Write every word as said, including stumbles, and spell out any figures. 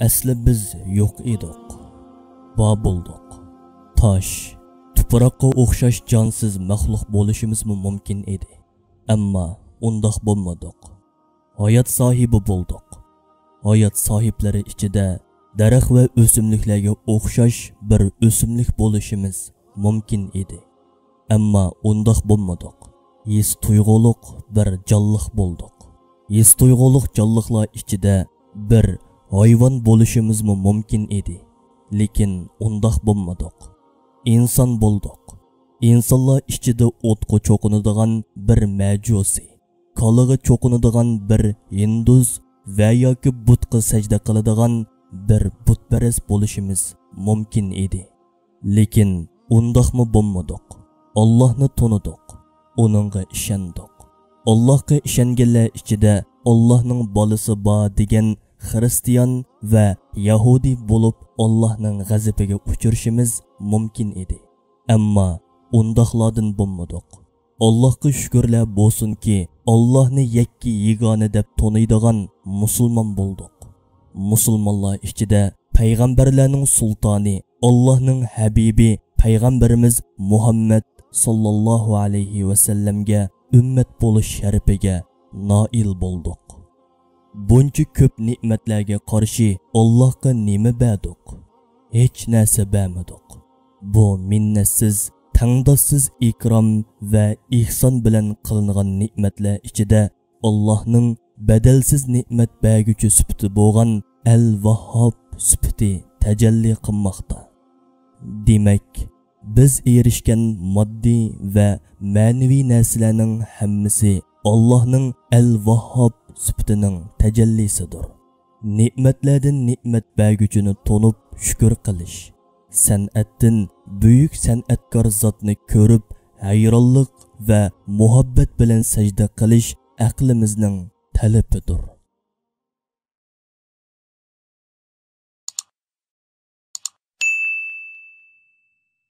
ئەسلى بىز يوق ئىدۇق، بار بولدۇق. تاش، تۇپراققا ئوخشاش جانسىز مەخلۇق بولۇشىمىزمۇ مۇمكىن ئىدى. ئەمما ئۇنداق بولمىدۇق. ھايات ساھىبى بولدۇق. ھايات ساھىبلىرى ئىچىدە دەرەخ ۋە ئۆسۈملۈكلەرگە ئوخشاش بىر ئۆسۈملۈك بولۇشىمىز مۇمكىن ئىدى. ئەمما ئۇنداق بولمىدۇق. ھېس تۇيغۇلۇق بىر جانلىق بولدۇق. ھېس تۇيغۇلۇق جانلىقلار ئىچىدە بىر ھايۋان بولۇشىمىزمۇ مۇمكىن ئىدى. لېكىن ئۇنداق بولمىدۇق. ئىنسان بولدۇق. ئىنسانلار ئىچىدە ئوتقا چوقۇنىدىغان بىر مەجۇسى، كالىغا چوقۇنىدىغان بىر ھىندۇز ۋە ياكى بۇتقا سەجدە قىلىدىغان بىر بۇتپەرەس بولۇشىمىز مۇمكىن ئىدى. لېكىن ئۇنداقمۇ بولمىدۇق. ئاللاھنى تونۇدۇق، ئۇنىڭغا ئىشەندۇق. ئاللاھقا ئىشەنگەنلەر ئىچىدە ئاللاھنىڭ بالىسى بار دېگەن خىرىستىيان ۋە يەھۇدىي بولۇپ، ئاللاھنىڭ غەزىپىگە ئۇچرىشىمىز مۇمكىن ئىدى. ئەمما ئۇنداقلاردىن بولمىدۇق. ئاللاھقا شۈكۈرلەر بولسۇنكى، ئاللاھنى يەككە يېگانە دەپ تونۇيدىغان مۇسۇلمان بولدۇق. مۇسۇلمانلار ئىچىدە پەيغەمبەرلەرنىڭ سۇلتانى، ئاللاھنىڭ ھەبىبى، پەيغەمبىرىمىز مۇھەممەد ساللاللاھۇ ئەلەيھى ۋەسەللەمگە ئۈممەت بولۇش شەرىپىگە نائىل بولدۇق. بۇنچە كۆپ نېمەتلەرگە قارشى ئاللاھقا نېمە بەردۇق؟ ھېچ نەرسە بەرمىدۇق. بۇ مىننەتسىز، تەڭداشسىز ئىكرام ۋە ئېھسان بىلەن قىلىنغان نېمەتلەر ئىچىدە ئاللاھنىڭ بەدەلسىز نېمەت بەرگۈچى سۈپىتى بولغان ئەل ۋاھھاب سۈپىتى تەجەللى قىلماقتا. دېمەك، بىز ئېرىشكەن ماددىي ۋە مەنىۋى نەرسىلەرنىڭ ھەممىسى ئاللاھنىڭ ئەل ۋاھھاب سۈپىتىنىڭ تەجەللىسىدۇر. نېمەتلەردىن نېمەت بەرگۈچىنى تونۇپ شۈكۈر قىلىش، سەنئەتتىن بۈيۈك سەنئەتكار زاتنى كۆرۈپ ھەيرانلىق ۋە مۇھەببەت بىلەن سەجدە قىلىش ئەقلىمىزنىڭ تەلىپىدۇر.